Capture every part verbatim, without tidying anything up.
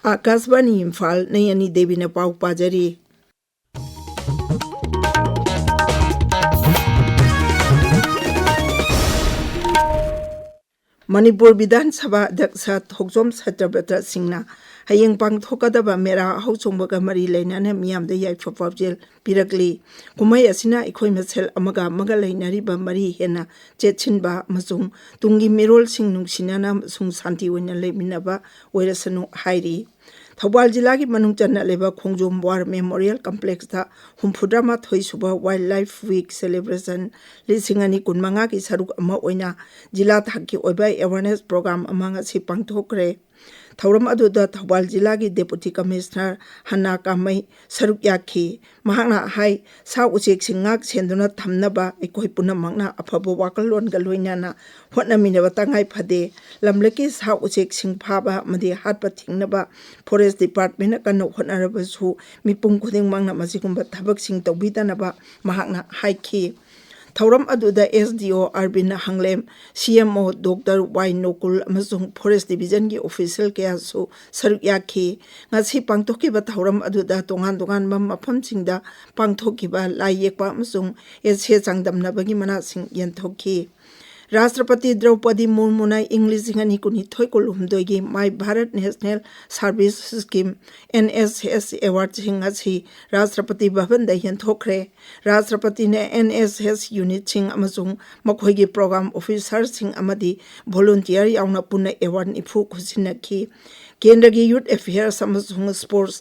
ꯑꯥꯀꯥꯁꯕꯥꯅꯤ ꯏꯝꯐꯥꯜ, ꯅꯩ ꯑꯅꯤ ꯗꯦꯕꯤꯅ ꯄꯥꯎ ꯄꯥꯖꯔꯤ꯫ ꯃꯅꯤꯄꯨꯔ ꯕꯤꯙꯥꯟ ꯁꯚꯥ ꯑꯗ꯭ꯌꯛꯁ ꯊꯣꯛꯆꯣꯝ ꯁꯇ꯭ꯌꯕ꯭ꯔꯇ ꯁꯤꯡꯅ ꯍꯌꯦꯡ ꯄꯥꯡꯊꯣꯛꯀꯗꯕ ꯃꯦꯔꯥ ꯍꯧꯆꯣꯡꯕꯒ ꯃꯔꯤ ꯂꯩꯅꯅ ꯃꯤꯌꯥꯝꯗ ꯌꯥꯏꯐ ꯄꯥꯎꯖꯦꯜ ꯄꯤꯔꯛꯂꯤ꯫ ꯀꯨꯝꯍꯩ ꯑꯁꯤꯅ ꯑꯩꯈꯣꯏ ꯃꯁꯦꯜ ꯑꯃꯒ ꯑꯃꯒ ꯂꯩꯅꯔꯤꯕ ꯃꯔꯤ ꯍꯦꯟꯅ ꯆꯦꯠꯁꯤꯟꯕ ꯑꯃꯁꯨꯡ ꯇꯨꯡꯒꯤ ꯃꯤꯔꯣꯜꯁꯤꯡ ꯅꯨꯡꯁꯤꯅꯅ ꯑꯃꯁꯨꯡ ꯁꯥꯟꯇꯤ ꯑꯣꯏꯅ ꯂꯩꯃꯤꯟꯅꯕ ꯑꯣꯏꯔꯁꯅꯨ ꯍꯥꯏꯔꯤ꯫ ꯊꯧꯕꯥꯜ ꯖꯤꯂꯥꯒꯤ ꯃꯅꯨꯡ ꯆꯟꯅ ꯂꯩꯕ ꯈꯣꯡꯖꯣꯝ ꯋꯥꯔ ꯃꯦꯃꯣꯔꯤꯌꯦꯜ ꯀꯝꯄ꯭ꯂꯦꯛꯁꯇ ꯍꯨꯝꯐꯨꯇꯔꯥꯃꯥꯊꯣꯏ ꯁꯨꯕ ꯋꯥꯏꯜ ꯂꯥꯏꯐ ꯋꯤꯛ ꯁꯦꯂꯦꯕ꯭ꯔꯦꯁꯟ ꯂꯤꯁꯤꯡ ꯑꯅꯤ ꯀꯨꯟꯃꯉꯥꯒꯤ ꯁꯔꯨꯛ ꯑꯃ ꯑꯣꯏꯅ ꯖꯤꯂꯥ ꯊꯥꯛꯀꯤ ꯑꯣꯏꯕ ꯑꯦꯋꯥꯔꯅꯦꯁ ꯄ꯭ꯔꯣꯒ꯭ꯔꯥꯝ ꯑꯃ ꯉꯁꯤ ꯄꯥꯡꯊꯣꯛꯈ꯭ꯔꯦ꯫ ꯊꯧꯔꯝ ꯑꯗꯨꯗ ꯊꯧꯕꯥꯜ ꯖꯤꯂꯥꯒꯤ ꯗꯦꯄꯨꯇꯤ ꯀꯃꯤꯁꯅꯔ ꯍꯟꯅꯥ ꯀꯥꯃꯩ ꯁꯔꯨꯛ ꯌꯥꯈꯤ꯫ ꯃꯍꯥꯛꯅ ꯍꯥꯏ, ꯁꯥ ꯎꯆꯦꯛꯁꯤꯡ ꯉꯥꯛ ꯁꯦꯟꯗꯨꯅ ꯊꯝꯅꯕ ꯑꯩꯈꯣꯏ ꯄꯨꯝꯅꯃꯛꯅ ꯑꯐꯕ ꯋꯥꯈꯜꯂꯣꯟꯒ ꯂꯣꯏꯅꯅ ꯍꯣꯠꯅꯃꯤꯟꯅꯕ ꯇꯉꯥꯏ ꯐꯗꯦ꯫ ꯂꯝꯂꯛꯀꯤ ꯁꯥ ꯎꯆꯦꯛꯁꯤꯡ ꯐꯥꯕ ꯑꯃꯗꯤ ꯍꯥꯠꯄ ꯊꯤꯡꯅꯕ ꯐꯣꯔꯦꯁ ꯗꯤꯄꯥꯔꯠꯃꯦꯟꯅ ꯀꯟꯅ ꯍꯣꯠꯅꯔꯕꯁꯨ, ꯃꯤꯄꯨꯝ ꯈꯨꯗꯤꯡꯃꯛꯅ ꯃꯁꯤꯒꯨꯝꯕ ꯊꯕꯛꯁꯤꯡ ꯇꯧꯕꯤꯗꯅꯕ ꯃꯍꯥꯛꯅ ꯍꯥꯏꯈꯤ꯫ ꯊꯧꯔꯝ ꯑꯗꯨꯗ ꯑꯦꯁ ꯗꯤ ꯑꯣ ꯑꯔꯕꯤꯟ ꯍꯪꯂꯦꯝ, ꯁꯤ ꯑꯦꯝ ꯑꯣ ꯗꯣꯛꯇꯔ ꯋꯥꯏ ꯅꯣꯀꯨꯜ ꯑꯃꯁꯨꯡ ꯐꯣꯔꯦꯁ ꯗꯤꯕꯤꯖꯟꯒꯤ ꯑꯣꯐꯤꯁꯤꯌꯦꯜ ꯀꯌꯥꯁꯨ ꯁꯔꯨꯛ ꯌꯥꯈꯤ꯫ ꯉꯁꯤ ꯄꯥꯡꯊꯣꯛꯈꯤꯕ ꯊꯧꯔꯝ ꯑꯗꯨꯗ ꯇꯣꯉꯥꯟ ꯇꯣꯉꯥꯟꯕ ꯃꯐꯝꯁꯤꯡꯗ ꯄꯥꯡꯊꯣꯛꯈꯤꯕ ꯂꯥꯏ ꯌꯦꯛꯄ ꯑꯃꯁꯨꯡ ꯑꯦꯁꯦ ꯆꯥꯡꯗꯝꯅꯕꯒꯤ ꯃꯅꯥꯁꯤꯡ ꯌꯦꯟꯊꯣꯛꯈꯤ꯫ ꯔꯥꯁꯇ꯭ꯔꯄꯇꯤ ꯗ꯭ꯔꯧꯄꯗꯤ ꯃꯨꯔꯃꯨꯅ ꯏꯪ ꯂꯤꯁꯤꯡ ꯑꯅꯤ ꯀꯨꯟꯅꯤꯊꯣꯏ ꯀꯨꯟꯍꯨꯝꯗꯣꯏꯒꯤ My Bharat National Service Scheme, N S S, ꯑꯦꯋꯥꯔꯗꯁꯤꯡ ꯑꯁꯤ ꯔꯥꯁꯇ꯭ꯔꯄꯇꯤ ꯚꯕꯟꯗ ꯌꯦꯟꯊꯣꯛꯈ꯭ꯔꯦ꯫ ꯔꯥꯁꯇ꯭ꯔꯄꯇꯤꯅ ꯑꯦꯟ ꯑꯦꯁ ꯑꯦꯁ ꯌꯨꯅꯤꯠꯁꯤꯡ ꯑꯃꯁꯨꯡ ꯃꯈꯣꯏꯒꯤ ꯄ꯭ꯔꯣꯒ꯭ꯔꯥꯝ ꯑꯣꯐꯤꯁꯥꯔꯁꯤꯡ ꯑꯃꯗꯤ ꯚꯣꯂꯨꯟꯇꯤꯌꯔ ꯌꯥꯎꯅ ꯄꯨꯟꯅ ꯑꯦꯋꯥꯔꯗ ꯅꯤꯐꯨ ꯈꯨꯠꯁꯤꯟꯅꯈꯤ꯫ ꯀꯦꯟꯗ꯭ꯔꯒꯤ ꯌꯨꯠ ꯑꯦꯐꯤꯌꯔꯁ ꯑꯃꯁꯨꯡ ꯁ꯭ꯄꯣꯔꯠꯁ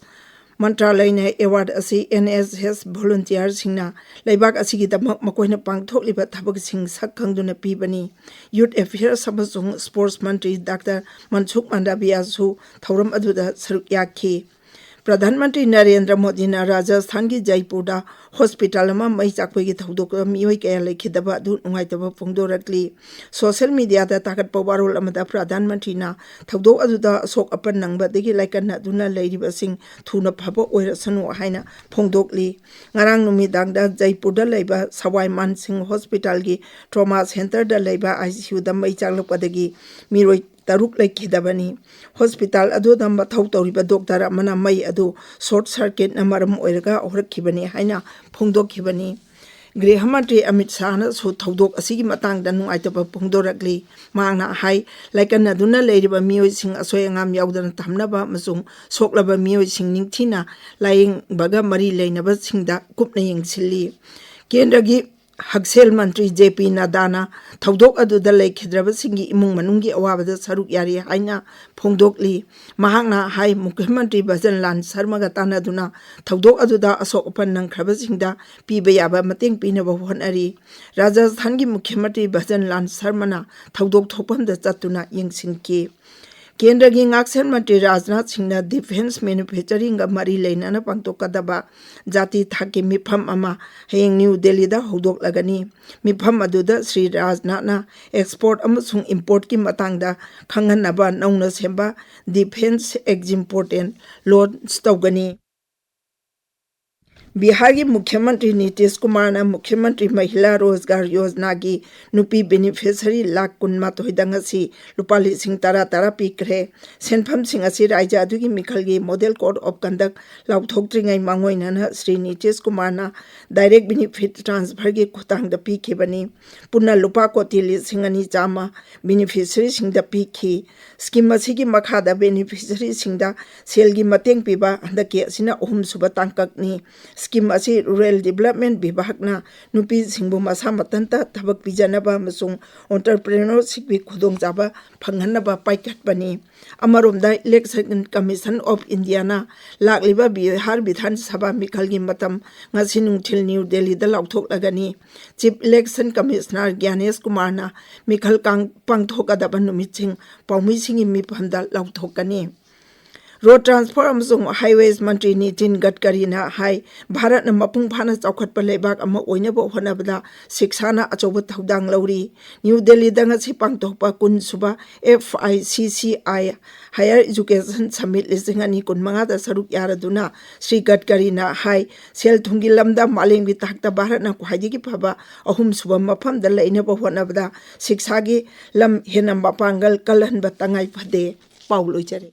ꯃꯟꯇ꯭ꯔꯥꯂꯌꯅ ꯑꯦꯋꯥꯔꯗ ꯑꯁꯤ ꯑꯦꯟ ꯑꯦꯁ ꯑꯦꯁ ꯚꯣꯂꯨꯟꯇꯤꯌꯔꯁꯤꯡꯅ ꯂꯩꯕꯥꯛ ꯑꯁꯤꯒꯤꯗꯃꯛ ꯃꯈꯣꯏꯅ ꯄꯥꯡꯊꯣꯛꯂꯤꯕ ꯊꯕꯛꯁꯤꯡ ꯁꯛ ꯈꯪꯗꯨꯅ ꯄꯤꯕꯅꯤ꯫ ꯌꯨꯠ ꯑꯦꯐꯤꯌꯔꯁ ꯑꯃꯁꯨꯡ ꯁ꯭ꯄꯣꯔꯠꯁ ꯃꯟꯇ꯭ꯔꯤ ꯗꯥꯛꯇꯔ ꯃꯟꯁꯨꯈ ꯃꯟꯗꯥꯚꯤꯌꯥꯁꯨ ꯊꯧꯔꯝ ꯑꯗꯨꯗ ꯁꯔꯨꯛ ꯌꯥꯈꯤ꯫ ꯄ꯭ꯔꯙꯥꯟ ꯃꯟꯇ꯭ꯔꯤ ꯅꯔꯦꯟꯗ꯭ꯔ ꯃꯣꯗꯤꯅ ꯔꯥꯖꯁꯊꯥꯟꯒꯤ ꯖꯩꯄꯨꯔꯗ ꯍꯣꯁꯄꯤꯇꯥꯜ ꯑꯃ ꯃꯩ ꯆꯥꯛꯄꯒꯤ ꯊꯧꯗꯣꯛꯇ ꯃꯤꯑꯣꯏ ꯀꯌꯥ ꯂꯩꯈꯤꯗꯕ ꯑꯗꯨ ꯅꯨꯡꯉꯥꯏꯇꯕ ꯐꯣꯡꯗꯣꯔꯛꯂꯤ꯫ ꯁꯣꯁꯤꯌꯦꯜ ꯃꯤꯗꯤꯌꯥꯗ ꯊꯥꯒꯠꯄ ꯋꯥꯔꯣꯜ ꯑꯃꯗ ꯄ꯭ꯔꯙꯥꯟ ꯃꯟꯇ꯭ꯔꯤꯅ ꯊꯧꯗꯣꯛ ꯑꯗꯨꯗ ꯑꯁꯣꯛ ꯑꯄꯟ ꯅꯪꯕꯗꯒꯤ ꯂꯥꯏꯀꯠꯅꯗꯨꯅ ꯂꯩꯔꯤꯕꯁꯤꯡ ꯊꯨꯅ ꯐꯕ ꯑꯣꯏꯔꯁꯅꯨ ꯍꯥꯏꯅ ꯐꯣꯡꯗꯣꯛꯂꯤ꯫ ꯉꯔꯥꯡ ꯅꯨꯃꯤꯗꯥꯡꯗ ꯖꯩꯄꯨꯔꯗ ꯂꯩꯕ ꯁꯋꯥꯏ ꯃꯥꯟꯁꯤꯡ ꯍꯣꯁꯄꯤꯇꯥꯜꯒꯤ ꯇ꯭ꯔꯣꯃꯥ ꯁꯦꯟꯇꯔꯗ ꯂꯩꯕ ꯑꯥꯏ ꯁꯤ ꯌꯨꯗ ꯃꯩ ꯆꯥꯛꯂꯛꯄꯗꯒꯤ ꯃꯤꯑꯣꯏ ꯇꯔꯨꯛ ꯂꯩꯈꯤꯗꯕꯅꯤ꯫ ꯍꯣꯁꯄꯤꯇꯥꯜ ꯑꯗꯨꯗ ꯃꯊꯧ ꯇꯧꯔꯤꯕ ꯗꯣꯛꯇꯔ ꯑꯃꯅ ꯃꯩ ꯑꯗꯨ ꯁꯣꯔꯠ ꯁꯔꯀꯤꯠꯅ ꯃꯔꯝ ꯑꯣꯏꯔꯒ ꯍꯧꯔꯛꯈꯤꯕꯅꯤ ꯍꯥꯏꯅ ꯐꯣꯡꯗꯣꯛꯈꯤꯕꯅꯤ꯫ ꯒ꯭ꯔꯤꯍ ꯃꯟꯇ꯭ꯔꯤ ꯑꯃꯤꯠ ꯁꯥꯍꯅꯁꯨ ꯊꯧꯗꯣꯛ ꯑꯁꯤꯒꯤ ꯃꯇꯥꯡꯗ ꯅꯨꯡꯉꯥꯏꯇꯕ ꯐꯣꯡꯗꯣꯔꯛꯂꯤ꯫ ꯃꯍꯥꯛꯅ ꯍꯥꯏ, ꯂꯥꯏꯀꯠꯅꯗꯨꯅ ꯂꯩꯔꯤꯕ ꯃꯤꯑꯣꯏꯁꯤꯡ ꯑꯁꯣꯏ ꯑꯉꯥꯝ ꯌꯥꯎꯗꯅ ꯊꯝꯅꯕ ꯑꯃꯁꯨꯡ ꯁꯣꯛꯂꯕ ꯃꯤꯑꯣꯏꯁꯤꯡ ꯅꯤꯡꯊꯤꯅ ꯂꯥꯌꯦꯡꯕꯒ ꯃꯔꯤ ꯂꯩꯅꯕꯁꯤꯡꯗ ꯀꯨꯞꯅ ꯌꯦꯡꯁꯤꯜꯂꯤ꯫ ꯀꯦꯟꯗ꯭ꯔꯒꯤ ꯍꯛꯁꯦꯜ ꯃꯟꯇ꯭ꯔꯤ ꯖꯦ ꯄꯤ ꯅꯗꯥꯅ ꯊꯧꯗꯣꯛ ꯑꯗꯨꯗ ꯂꯩꯈꯤꯗ꯭ꯔꯕꯁꯤꯡꯒꯤ ꯏꯃꯨꯡ ꯃꯅꯨꯡꯒꯤ ꯑꯋꯥꯕꯗ ꯁꯔꯨꯛ ꯌꯥꯔꯤ ꯍꯥꯏꯅ ꯐꯣꯡꯗꯣꯛꯂꯤ꯫ ꯃꯍꯥꯛꯅ ꯍꯥꯏ, ꯃꯨꯈ꯭ꯌ ꯃꯟꯇ꯭ꯔꯤ ꯚꯖꯟ ꯂꯥꯜ ꯁꯔꯃꯒ ꯇꯥꯟꯅꯗꯨꯅ ꯊꯧꯗꯣꯛ ꯑꯗꯨꯗ ꯑꯁꯣꯛ ꯑꯄꯟ ꯅꯪꯈ꯭ꯔꯕꯁꯤꯡꯗ ꯄꯤꯕ ꯌꯥꯕ ꯃꯇꯦꯡ ꯄꯤꯅꯕ ꯍꯣꯠꯅꯔꯤ꯫ ꯔꯥꯖꯁꯊꯥꯟꯒꯤ ꯃꯨꯈ꯭ꯌ ꯃꯟꯇ꯭ꯔꯤ ꯚꯖꯟ ꯂꯥꯜ ꯁꯔꯃꯅ ꯊꯧꯗꯣꯛ ꯊꯣꯛꯐꯝꯗ ꯆꯠꯇꯨꯅ ꯌꯦꯡꯁꯤꯟꯈꯤ꯫ ꯀꯦꯟꯗ꯭ꯔꯒꯤ ꯉꯥꯛꯁꯦꯜ ꯃꯟꯇ꯭ꯔꯤ ꯔꯥꯖꯅꯥꯊ ꯁꯤꯡꯅ ꯗꯤꯐꯦꯟꯁ ꯃꯦꯅꯨꯐꯦꯛꯆꯔꯤꯡꯒ ꯃꯔꯤ ꯂꯩꯅꯅ ꯄꯥꯡꯊꯣꯛꯀꯗꯕ ꯖꯥꯇꯤ ꯊꯥꯛꯀꯤ ꯃꯤꯐꯝ ꯑꯃ ꯍꯌꯦꯡ ꯅ꯭ꯌꯨ ꯗꯦꯜꯂꯤꯗ ꯍꯧꯗꯣꯛꯂꯒꯅꯤ꯫ ꯃꯤꯐꯝ ꯑꯗꯨꯗ ꯁ꯭ꯔꯤ ꯔꯥꯖꯅꯥꯊꯅ ꯑꯦꯛꯁꯄꯣꯔꯠ ꯑꯃꯁꯨꯡ ꯏꯝꯄꯣꯔꯠꯀꯤ ꯃꯇꯥꯡꯗ ꯈꯪꯍꯟꯅꯕ ꯅꯧꯅ ꯁꯦꯝꯕ ꯗꯤꯐꯦꯟꯁ ꯑꯦꯛꯖꯤꯝꯄꯣꯔꯇꯦꯟ ꯂꯣꯟꯆ ꯇꯧꯒꯅꯤ꯫ ꯕꯤꯍꯥꯔꯒꯤ ꯃꯨꯈ꯭ꯌ ꯃꯟꯇ꯭ꯔꯤ ꯅꯤꯇꯤꯁ ꯀꯨꯃꯥꯔꯅ ꯃꯨꯈ꯭ꯌ ꯃꯟꯇ꯭ꯔꯤ ꯃꯍꯤꯂꯥ ꯔꯣꯖꯒꯥꯔ ꯌꯣꯖꯅꯥꯒꯤ ꯅꯨꯄꯤ ꯕꯦꯅꯤꯐꯤꯁꯔꯤ ꯂꯥꯈ ꯀꯨꯟꯃꯥꯊꯣꯏꯗ ꯉꯁꯤ ꯂꯨꯄꯥ ꯂꯤꯁꯤꯡ ꯇꯔꯥ ꯇꯔꯥ ꯄꯤꯈ꯭ꯔꯦ꯫ ꯁꯦꯟꯐꯝꯁꯤꯡ ꯑꯁꯤ ꯔꯥꯖ꯭ꯌ ꯑꯗꯨꯒꯤ ꯃꯤꯈꯜꯒꯤ ꯃꯣꯗꯦꯜ ꯀꯣꯗ ꯑꯣꯐ ꯀꯟꯗꯛ ꯂꯥꯎꯊꯣꯛꯇ꯭ꯔꯤꯉꯩ ꯃꯥꯡꯑꯣꯏꯅꯅ ꯁ꯭ꯔꯤ ꯅꯤꯇꯤꯁ ꯀꯨꯃꯥꯔꯅ ꯗꯥꯏꯔꯦꯛ ꯕꯦꯅꯤꯐꯤꯠ ꯇ꯭ꯔꯥꯟꯁꯐꯔꯒꯤ ꯈꯨꯠꯊꯥꯡꯗ ꯄꯤꯈꯤꯕꯅꯤ꯫ ꯄꯨꯟꯅ ꯂꯨꯄꯥ ꯀꯣꯇꯤ ꯂꯤꯁꯤꯡ ꯑꯅꯤ ꯆꯥꯝꯃ ꯕꯦꯅꯤꯐꯤꯁꯔꯤꯁꯤꯡꯗ ꯄꯤꯈꯤ꯫ ꯁ꯭ꯀꯤꯝ ꯑꯁꯤꯒꯤ ꯃꯈꯥꯗ ꯕꯦꯅꯤꯐꯤꯁꯔꯤꯁꯤꯡꯗ ꯁꯦꯜꯒꯤ ꯃꯇꯦꯡ ꯄꯤꯕ ꯍꯟꯗꯛꯀꯤ ꯑꯁꯤꯅ ꯑꯍꯨꯝꯁꯨꯕ ꯇꯥꯡꯀꯛꯅꯤ꯫ ꯁ꯭ꯀꯤꯝ ꯑꯁꯤ ꯔꯨꯔꯦꯜ ꯗꯤꯕꯂꯞꯃꯦꯟ ꯕꯤꯚꯥꯒꯅ ꯅꯨꯄꯤꯁꯤꯡꯕꯨ ꯃꯁꯥ ꯃꯊꯟꯇ ꯊꯕꯛ ꯄꯤꯖꯅꯕ ꯑꯃꯁꯨꯡ ꯑꯣꯟꯇꯔꯄ꯭ꯔꯦꯅꯔꯁꯤꯞꯀꯤ ꯈꯨꯗꯣꯡꯆꯥꯕ ꯐꯪꯍꯟꯅꯕ ꯄꯥꯏꯈꯠꯄꯅꯤ꯫ ꯑꯃꯔꯣꯝꯗ, ꯏꯂꯦꯛꯁꯟ ꯀꯃꯤꯁꯟ ꯑꯣꯐ ꯏꯟꯗꯤꯌꯥꯅ ꯂꯥꯛꯂꯤꯕ ꯕꯤꯍꯥꯔ ꯕꯤꯙꯥꯟ ꯁꯚꯥ ꯃꯤꯈꯜꯒꯤ ꯃꯇꯝ ꯉꯁꯤ ꯅꯨꯡꯊꯤꯜ ꯅ꯭ꯌꯨ ꯗꯦꯜꯂꯤꯗ ꯂꯥꯎꯊꯣꯛꯂꯒꯅꯤ꯫ ꯆꯤꯐ ꯏꯂꯦꯛꯁꯟ ꯀꯃꯤꯁꯅꯔ ꯒ꯭ꯌꯥꯅꯦꯁ ꯀꯨꯃꯥꯔꯅ ꯃꯤꯈꯜ ꯀꯥꯡ-, ꯄꯥꯡꯊꯣꯛꯀꯗꯕ ꯅꯨꯃꯤꯠꯁꯤꯡ ꯄꯥꯎꯃꯤꯁꯤꯡꯒꯤ ꯃꯤꯐꯝꯗ ꯂꯥꯎꯊꯣꯛꯀꯅꯤ꯫ ꯔꯣꯗ ꯇ꯭ꯔꯥꯟꯁꯄꯣꯔꯠ ꯑꯃꯁꯨꯡ ꯍꯥꯏꯋꯦꯁ ꯃꯟꯇ꯭ꯔꯤ ꯅꯤꯇꯤꯟ ꯒꯗꯀꯔꯤꯅ ꯍꯥꯏ, ꯚꯥꯔꯠꯅ ꯃꯄꯨꯡ ꯐꯥꯅ ꯆꯥꯎꯈꯠꯄ ꯂꯩꯕꯥꯛ ꯑꯃ ꯑꯣꯏꯅꯕ ꯍꯣꯠꯅꯕꯗ ꯁꯤꯛꯁꯥꯅ ꯑꯆꯧꯕ ꯊꯧꯗꯥꯡ ꯂꯧꯔꯤ꯫ ꯅ꯭ꯌꯨ ꯗꯦꯜꯂꯤꯗ ꯉꯁꯤ ꯄꯥꯡꯊꯣꯛꯄ ꯀꯨꯟ ꯁꯨꯕ F I C C I Higher Education Summit ꯂꯤꯁꯤꯡ ꯑꯅꯤ ꯀꯨꯟꯃꯉꯥꯗ ꯁꯔꯨꯛ ꯌꯥꯔꯗꯨꯅ ꯁ꯭ꯔꯤ ꯒꯗꯀꯔꯤꯅ ꯍꯥꯏ, ꯁꯦꯜ ꯊꯨꯝꯒꯤ ꯂꯝꯗ ꯃꯥꯂꯦꯝꯒꯤ ꯊꯥꯛꯇ ꯚꯥꯔꯠꯅ ꯈ꯭ꯋꯥꯏꯗꯒꯤ ꯐꯕ ꯑꯍꯨꯝꯁꯨꯕ ꯃꯐꯝꯗ ꯂꯩꯅꯕ ꯍꯣꯠꯅꯕꯗ ꯁꯤꯛꯁꯥꯒꯤ ꯂꯝ ꯍꯦꯟꯅ ꯃꯄꯥꯡꯒꯜ ꯀꯜꯍꯟꯕ ꯇꯉꯥꯏ ꯐꯗꯦ꯫ ꯄꯥꯎ ꯂꯣꯏꯖꯔꯦ꯫